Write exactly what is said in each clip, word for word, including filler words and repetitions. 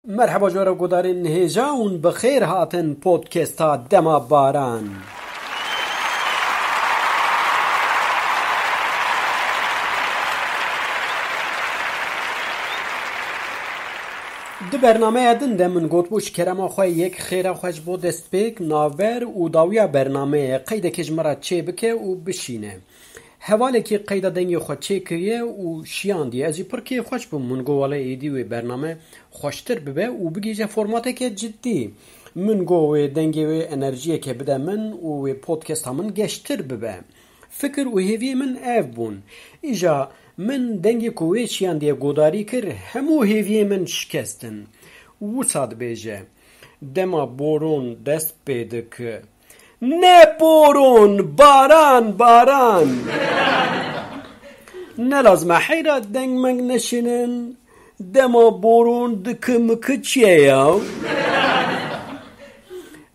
Merheba ji we re gudarên hêja hûn bi xêr hatin podcasta Dema Baran. Di bernameya din de min gotbû ji kerema xwe yek xêra xwe ji bo destpêk, navber û dawiya bernameyê qeydekê ji min re çêbike û bişîne. Hevalekî qeyda dengê xwe çêkiriye û şiyandiye. Ez jî pir kêfxweş bûm. Min got, wele êdî wê bername xweştir bibe û bigihîje formateke cidî. Min got, wê dengê wê enerjiyeke bide min û wê podcasta min geştir bibe. Fikir û hêviyê min ev bûn. Îja min dengê ku wê şiyandiye godarî kir, hemû hêviyê min şikestin. Wisa dibêje, dema boron dest pê dike. Ne boron, baran, baran. Ne lazim e heyra deng meng neşînin. Dema boron dike mike çi ye ya?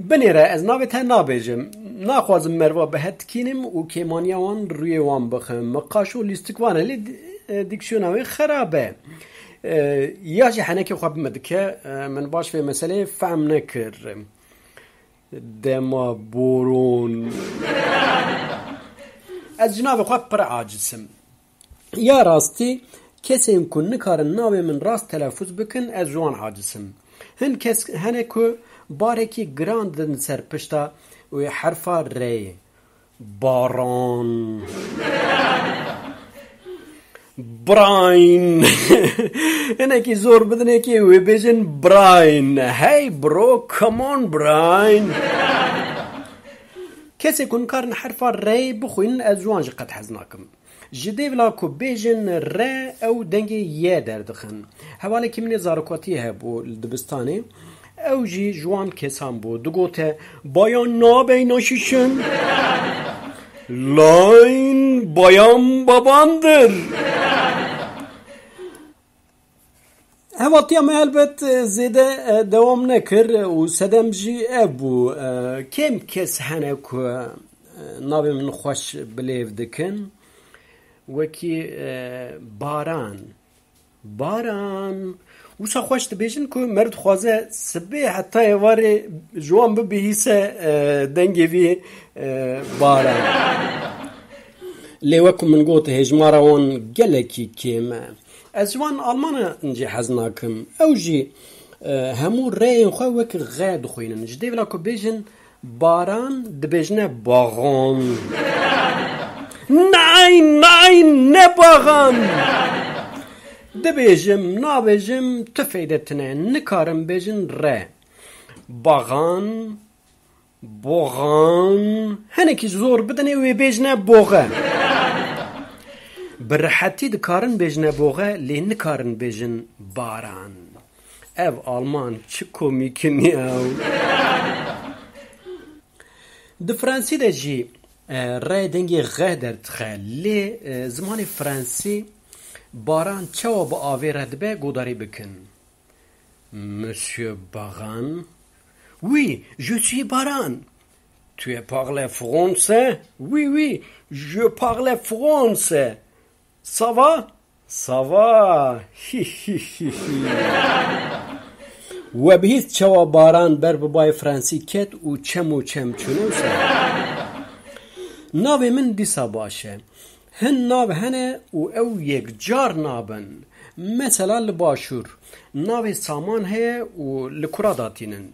Binêre ez navê te nabêjim. Naxwazim merva bi hev dikînim û kêmaniya wan rûyê wan bixim. Min qaşo lîstik wan e, lê di-, e, diksiyona wê xerab e. E, ya jî henekê xwe bi min dike, e, min baş vê meseleyê fehm nekir. Dema boron. Ez ji navê xwe pir aciz im. Ya rastî, kesên ku nikarin navê min rast telafûz bikin, ez ji wan aciz im. Hin kes hene ku barekî giran didin ser pişta wê herfa reyê. Baran. Brain. Hinekî zor bidinekê wê bêjin Brain. Hey bro, come on Brain. Kesê ku nikarin herfa rey bixwînin, ez ji wan jî qet hez nakim. Ji dêvla ku bêjin re, ew dengê ye derdixin. Hevalekî min ê zarokatiyê hebû li dibistanê. Ew jî ji wan kesan bû. Digote, bayan nabeyna şişin. Lain bayan babandir. Hevatiya me helbet, e, zêde, e, dewam nekir û sedem jî ev bû. E, kêm kes hene ku, e, navê min xweş bi lêv dikin. Wekî, e, Baran. Baran. Wisa xweş dibêjin ku meriv dixwaze sibê heta êvarê ji wan bibihîse, e, dengê vî, e, Baran. Lê wek ku min got, hêjmara wan gelekî kêm e. Ez ji wan Almanan jî hez nakim. Ew jî, e, hemû reyên xwe wek xe dixwînin. Ji dêvla ku bêjin, Baran dibêjine baxan. Nein, nein, ne baxan. Dibêjim, nabêjim, tu feyde tine. Nikarim bêjin re. Baxan, boxan. Hinekî zor bidinê wê bêjine boxe. Bi rihetî dikarin bêjine boxe, lê nikarin bêjin baran. Ev Alman çi komîk in ya. Di Fransî de jî, e, re dengê xe derdixe. Lê, e, zimanê Fransî baran çawa bi avê re dibe, godarî bikin. Monsieur Baran. Oui, je suis Baran. Tu es parle français? Oui, oui, je parle français. Ça va? Ça va. Hi, hi, hi, hi. We bihîst çawa baran ber bi bayê Fransî ket û çem û çem çûne wisa? Navê min dîsa baş e. Hin nav hene û ew yekcar nabin. Mesela li Başûr navê Saman heye û li kura datînin.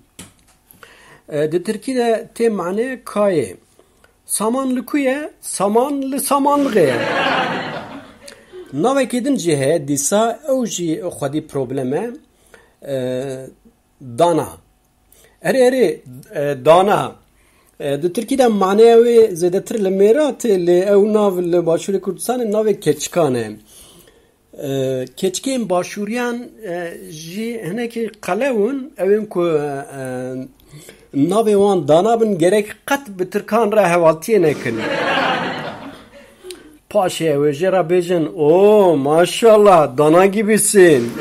E, di tirkî de tê manê kayê. Saman li ku ye? Saman li samanlixê ye. Navekî din jî heye, dîsa ew jî xwedî problem e. E, Dana. Erê, erê, e, Dana. E, di tirkî de maneya wê zêdetir li mêra tê, lê ew nav li Başûrê Kurdistanê navê keçikan e. E, keçikên başûriyan, e, jî hinekî qelew in, ew ên ku, e, navê wan Dana bin, gerek qet bi tirkan re hevaltiyê nekin. Paşê ew ê jê re bêjin, "O, maşallah, Dana gibisin."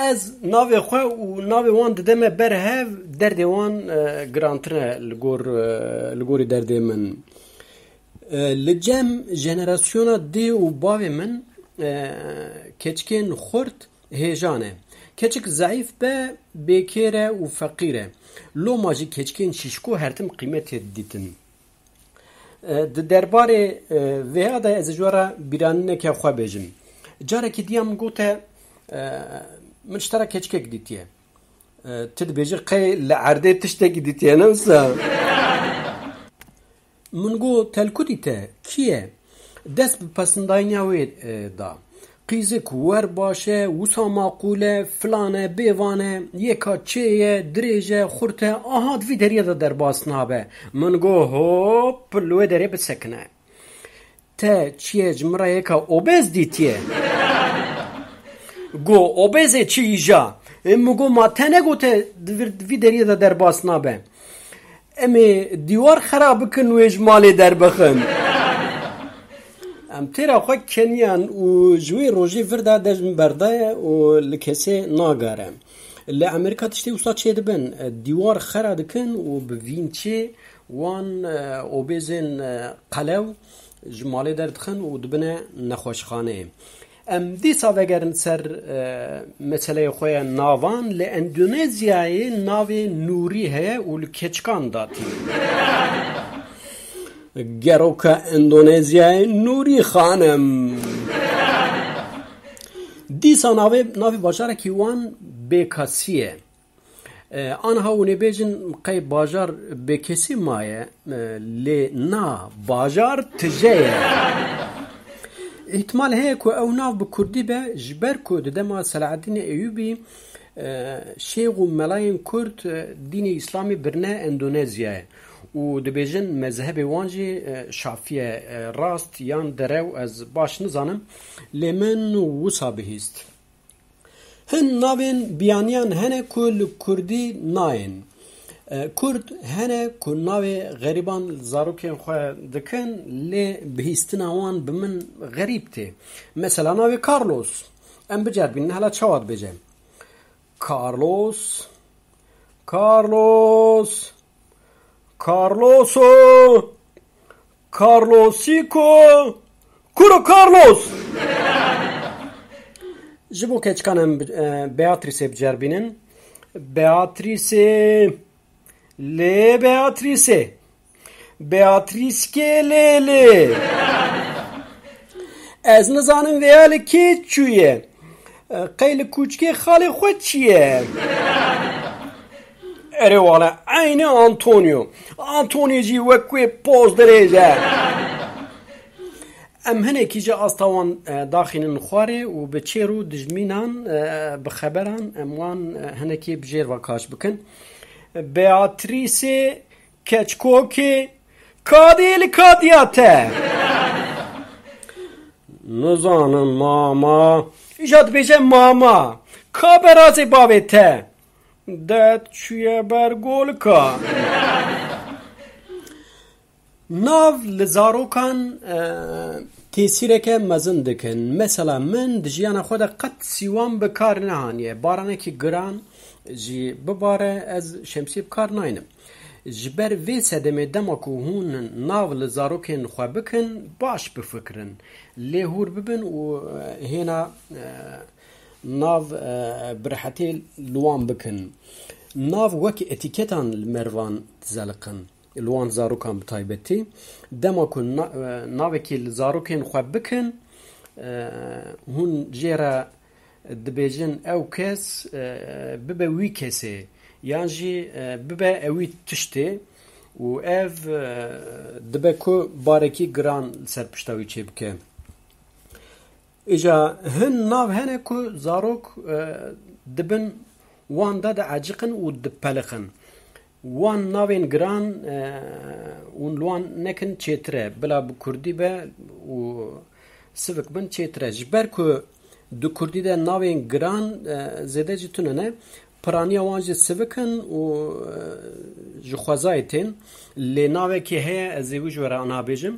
Ez navê xwe û navê wan dideme ber hev, derdê wan, e, girantir e li gor, e, li gorî derdê min. E, li cem jenerasyona dê û bavê min, e, keçikên xurt hêja ne. Keçik zeîf be, bêkêr e û feqîr e. Loma jî keçikên şîşko her tim qîmetê didîtin. E, di derbarê, e, vêya de ez ji we re bîranîneke xwe bêjim. Carekî diya min gote, e, min ji te re keçikek dîtiye. E, tu dibêjî qey li erdê tiştekî dîtiye, ne wisa? Min got, "Te li ku dîte? Kî ye?" Dest bi pesindayîniya wê, e, da. "Qîzik wer baş e, wisa maqûl e, filan e, bêvan e, yeka çê ye, dirêj e, xurt e, aha di vî deriyê de derbas nabe." Min got, "Hop, li wê derê bisekine." "Te çi ye, ji min re yeka obez dîtiye?" Go, "Obezê çi îja?" Ê, min go, "Ma te negote di vir-, vî deriyê de derbas nabe? Em ê dîwar xera bikin wê ji malê derbixin." Em têra xwe keniyan û ji wê rojê vir de dest min berdaye û li kesê nagere. Li Amerîka tiştê wisa çêdibin, dîwar xera dikin û bi vînçê wan, e, obêzên, e, qelew ji malê derdixin û dibine nexweşxaneyê. Em dîsa vegerin ser, e, meseleyê xwe ya navan. Li Endonezyayê navê Nûrî heye û li keçikan datî. Geroka Endonezyayê Nûrî Xanim. Dîsa navê, navê bajarekî wan Bêkasî ye. E, aniha hûn ê bêjin, qey bajar bêkesî maye, e, lê na, bajar tije ye. Îhtimal heye ku ew nav bi kurdî be, ji ber ku di dema Selahaddînê Eyûbî, e, şêx û melayên kurd, e, dînê îslamî birine Endonezyayê û dibêjin mezhebê wan jî, e, şafî ye, e, rast yan derew, ez baş nizanim, lê min wisa bihîst. Hin navên biyaniyan hene ku li kurdî nayên. E, Kurd hene ku navê xerîban li zarokên xwe dikin, lê bihîstina wan bi min xerîb tê. Mesela navê Carlos. Em biceribînin hela çawa dibêje. Carlos. Carlos. Carloso. Carlosiko. Kuro Carlos. Ji bo keçikan em, e, Beatrice'ê biceribînin. Beatrice. Lê Beatrice. Beatrice lê lê. Ez nizanim vêya li kê çûye. E, qey li kûçikê xalê xwe çi ye? Erê wala, eynî Antonio. Antonio jî wek wê poz dirêj e. Em hinekî ji asta wan, e, daxînin xwarê û bi çêr û dijmînan, e, bi xeberan em wan, e, hinekî bi jêr ve kaş bikin. Beatrice keçkokê, kadê li kadiya te? Nizanim mama. Îja dibêje mama. Ka berazê bavê te? Dert çûye ber golika. Nav li zarokan, e, têsîreke mezin dikin. Mesela min di jiyana xwe de qet sîwan bi kar nehaniye. Baranekî giran jî bibare, ez şemsiyê bi kar naynim. Ji ber vê sedemê dema ku hûn nav li zarokên xwe bikin, baş bifikirin. Lê hûr bibin û, e, hêna, e, nav, e, bi rehetê li wan bikin. Nav wek etîketan li mervan dizeliqin. Li wan zarokan bi taybetî. Dema ku na-, e, navekî li zarokên xwe bikin, e, hûn jê re dibêjin ew kes, e, bibe wî kesê, yan jî, e, bibe ewî tiştê û ev, e, dibe ku barekî giran li ser pişta wî çêbike. Îja hin nav hene ku zarok, e, dibin wan de dieciqin û dipelixin. Wan navên giran, e, hûn li wan nekin çêtir e. Bila bi kurdî be û sivik bin çêtir e. Ji ber ku di kurdî de navên giran, e, zêde jî tune ne, piraniya wan jî sivik in û, e, ji xwezayê tên. Lê navekî heye, ez ê wî ji we re ana bêjim.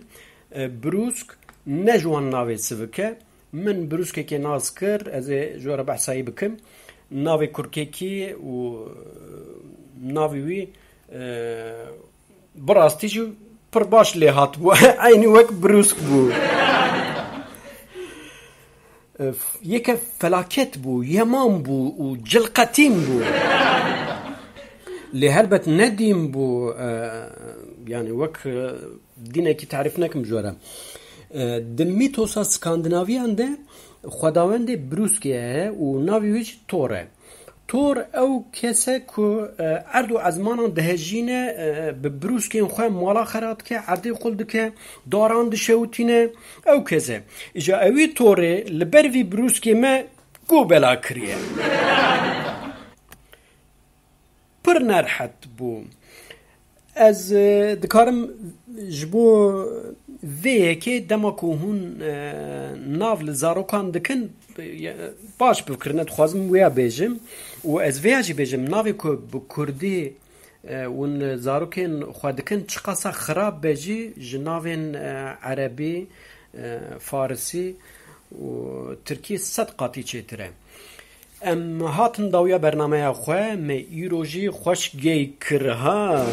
E, brûsk ne ji wan navê sivik e. Min brûskekê nas kir, ez ê ji we re behsa wî bikim. Navê kurkekî û navê wî, e, bi rastî jî pir baş lê hatibû. Eynî wek brûsk bû. E, f-, yeke felaket bû, yeman bû û cilqetîn bû. Lê helbet ne dîn bû, e, yani wek, e, dînekî tarîf nekim ji we re. E, di mîtosa Skandinaviyan de xwedawendê brûskê heye û navê wî jî Thor e. Thor ew kes e ku, e, erd û ezmanan dihejîne, e, bi brûskên xwe mala xera dike, erdê qul dike, daran dişewitîne. Ew kes e. Îja ewî Thorê li ber vî brûskê me ku bela kiriye. Pir nerhet bû. Ez, e, dikarim ji bo vê yekê dema ku hûn, e, nav li zarokan dikin, e, baş bifkirine, dixwazim wêya bêjim û ez vêya jî bêjim, navê ku bi kurdî, e, hûn li zarokên xwe dikin, çiqasa xirab be jî ji navên, e, erebî, e, farisî û tirkî sed qatî çêtir e. Em hatin dawiya bernameya xwe, me îro jî xweş gey kir ha.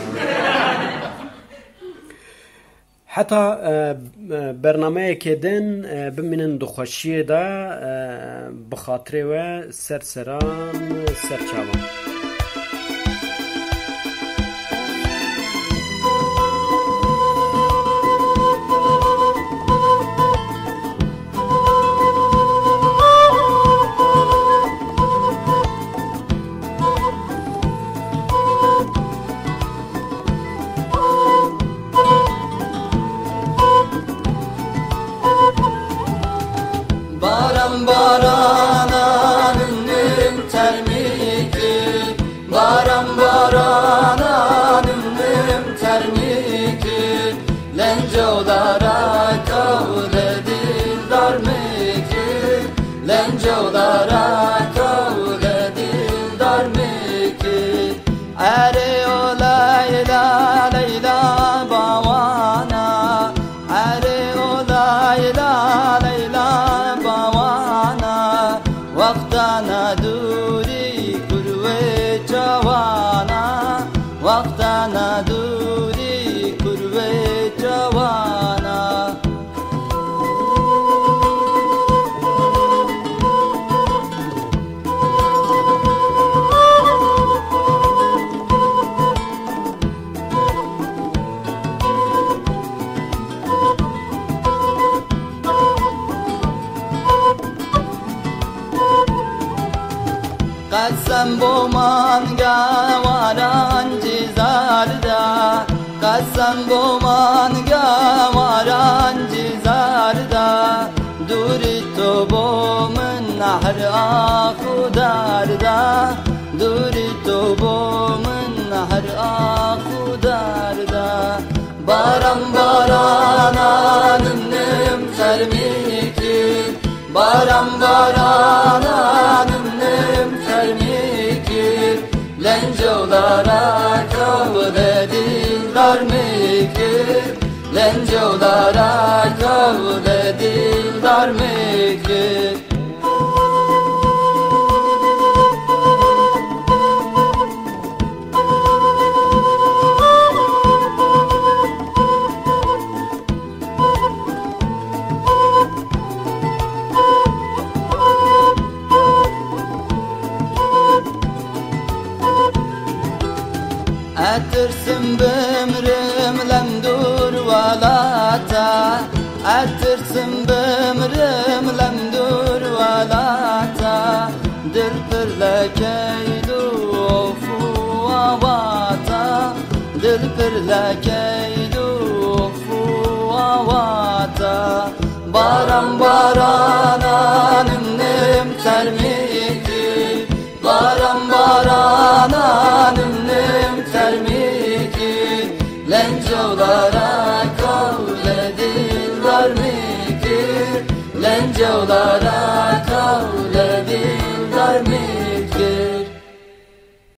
Heta, e, e, bernameyekê din, e, bimînin di xweşiyê de, e, bi xatirê we ser seran, ser çavan. Baran barana nûnûm termî kir, baran barana nûnûm termî kir. Lenco dara kawle dildar me kir, lenco dara kawle dildar me kir. Erê o Leyla, Leyla bawana, erê o Leyla, Leyla bawana. Wextana dûrî kurwê çawana, wextana dûrî kurwê çawana. Qesem bo manga waran cîzar da, qesem bo manga waran cîzar da. Dûrî to bo min nehr axûdar da, dûrî to bo min nehr axûdar da. Baran barana nûnûm termî kir, baran barana nûnûm termî kir. Lenco dara kawle dildar me kir, lenco dara kawle dildar me kir. Etirsim bimrim lem dûr welata. Etirsim bimrim lem dûr welata. Dil pir lekeyl û of û awata. Dil pir lekeyl û of û awata. Baran barana nûnûm termî kir, baran barana nûnûm termî kir. Lenco dara kawle dildar me kir, lenco dara kawle